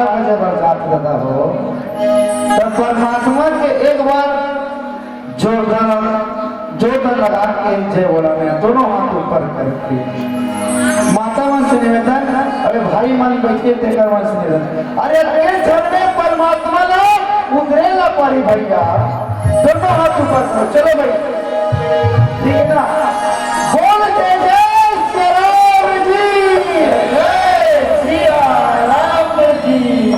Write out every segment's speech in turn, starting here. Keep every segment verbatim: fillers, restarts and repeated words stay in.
बजे बर जात रहा हो, तब परमात्मा के एक बार जोरदार, जोरदार लगा के जय बोला मैं, दोनों हाथ ऊपर करके। माता मन से निवेदन, अरे भाई मन बैठे, तेकर मन से निवेदन, अरे के झन में परमात्मा ला उतरे ला पारी भैया, दोनों हाथ ऊपर करो, चलो भाई, ठीक है ना? बोल के जय श्री राम जी, जय सिया राम जी।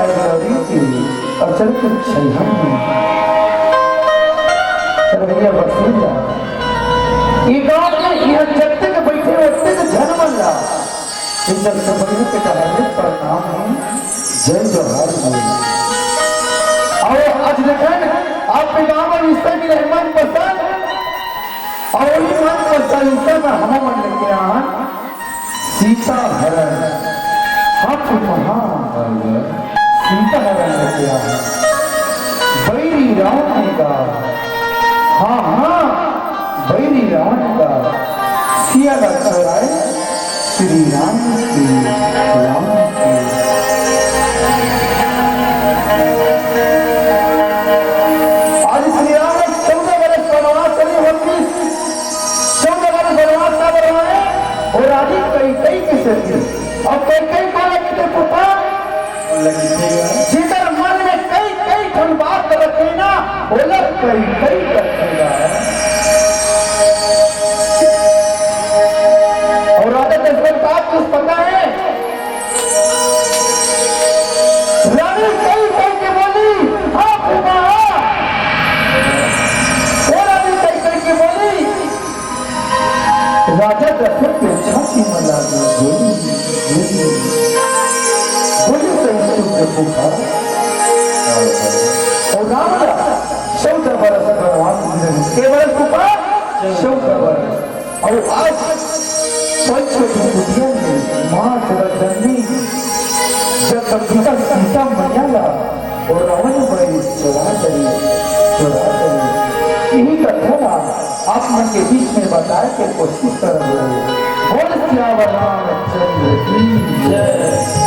रवि के अचरज छाया में। अरे भैया, बसंत, ये गांव के यहाँ जत्ते के बैठे, ओत्ते के झन मन ला इधर से बड़ी के कहानी प्रणाम है, जय जोहार है। और आज देखन, आप गांव में विषय मिले मन पसंद, और ये मन पसंद से हम मन लेके आन सीता हरण। हाँ, हाँ, सीता हरण लेके आन। बैरी रावण का, हाँ, हाँ, बैरी रावण का सिया ला चोराए श्री राम के, राम के। आज श्री राम ने चौदह बरस वनवास चले होती, चौदह बरस वनवास का बनवाए, और रानी कैकई के सेती। अब कैकई को लगते पुता, जेकर मन में कई, कई ठन बात रखे ना, ओला कई, कई रखेगा। और राजा दशरथ का कुछ पता है? रानी कई, कई के बोली, "हाँ फूफा, हाँ।" वो रानी कई, कई के बोली, राजा दशरथ के छाती में लागे गोली, गोली। बोले, "सही चुप रे फूफा।" और राम ला चौदह बरस वनवास मिले। के बरस फूफा? चौदह बरस। और आज पंचवटी कुटिया में माँ जगत जननी जगदम्बिका सीता मैया ला और रावण भाई चोरा करे, चोरा करे। यही कथा ला आप मन के बीच में बताए के कोशिश कर रहे हैं। बोल सियावर रामचंद्र की जय।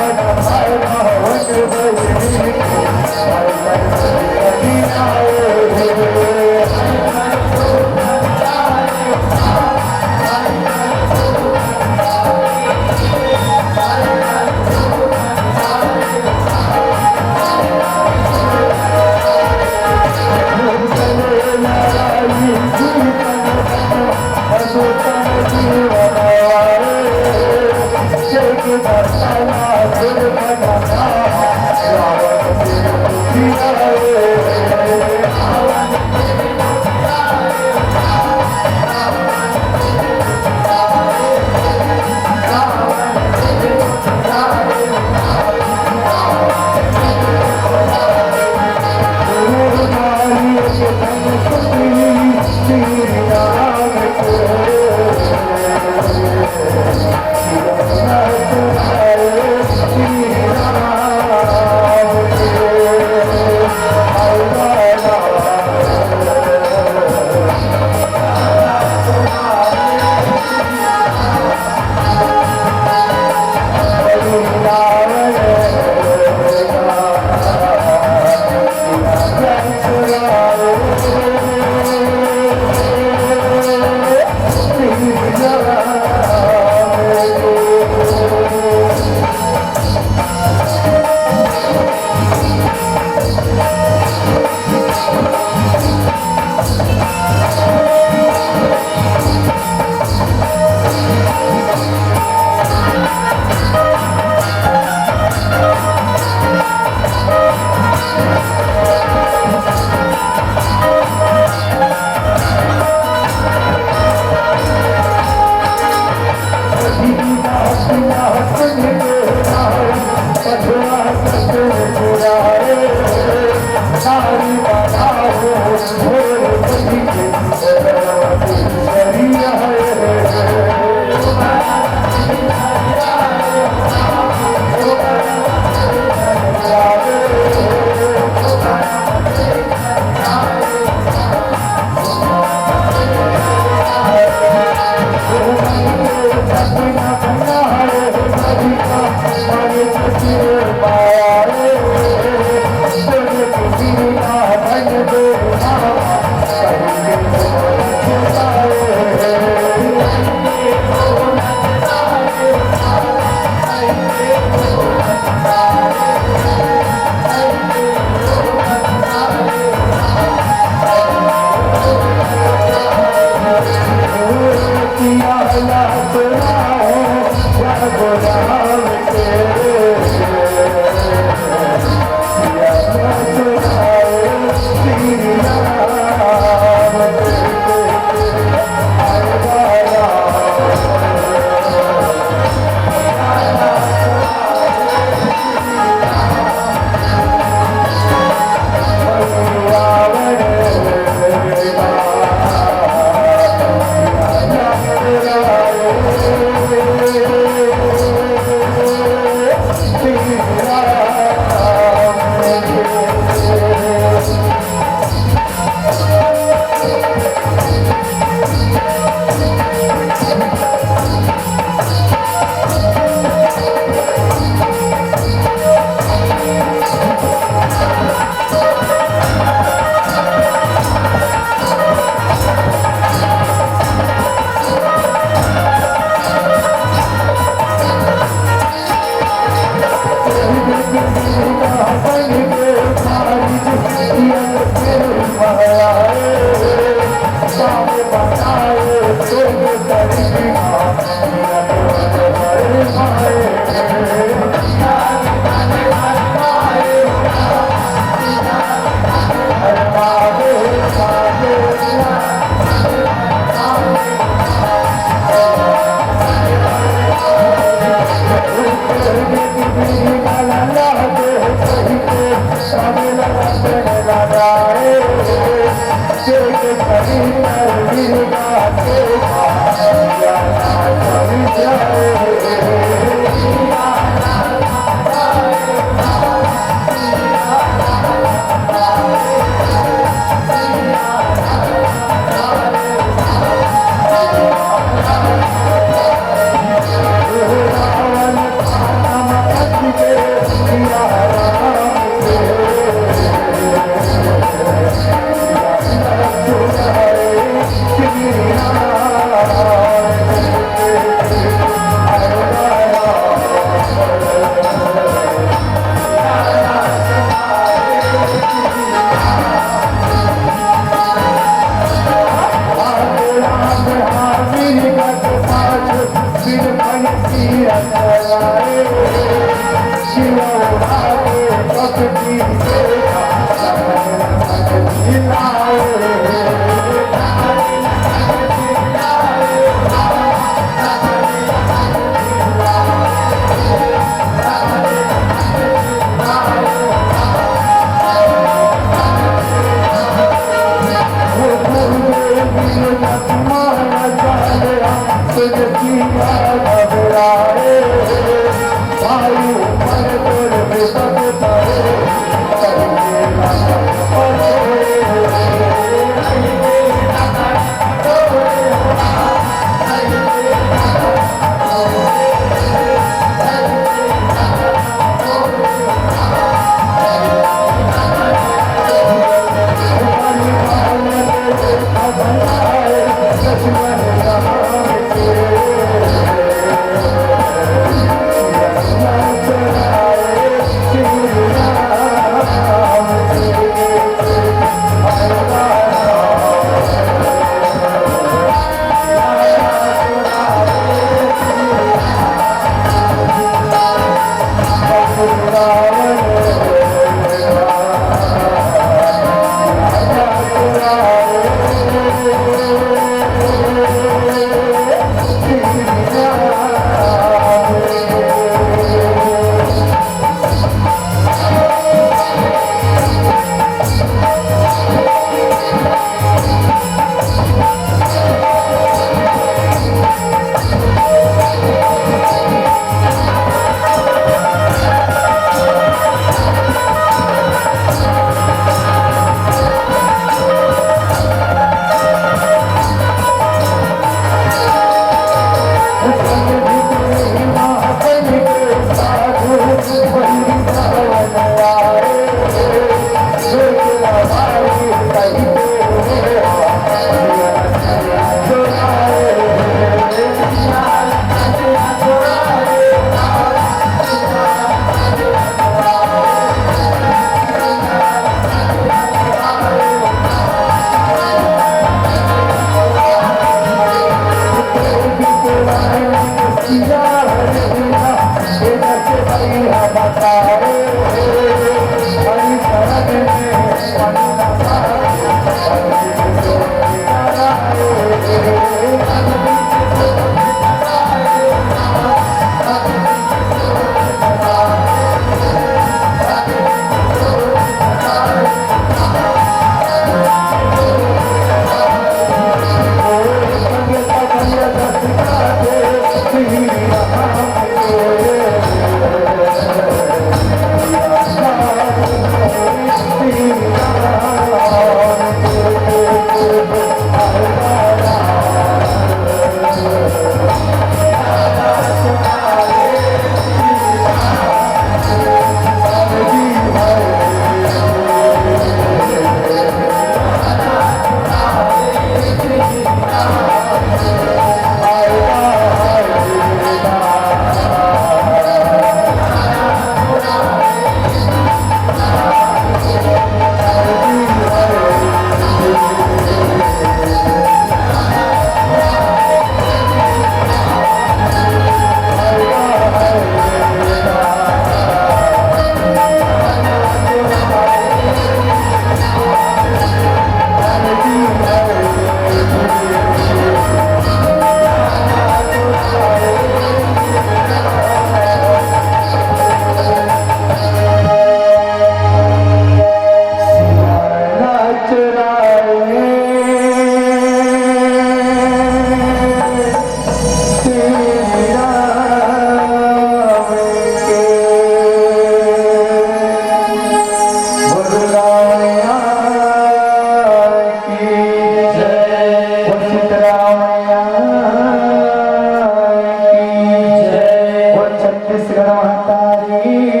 छत्तीसगढ़ महतारी की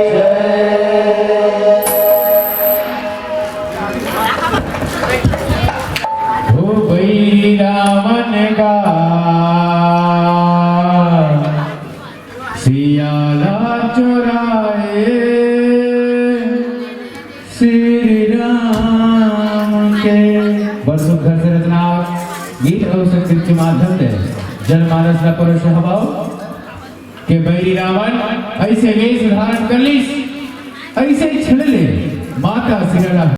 जय। हो बई रावण का सियाला चोराए श्री राम के। बस सुघर से रचना, गीत अउ संगीत के माध्यम से जनमानस ला परोसे हवव के बैरी रावण अइसे वेश धारण कर लिस, अइसे छल ले माता सिरला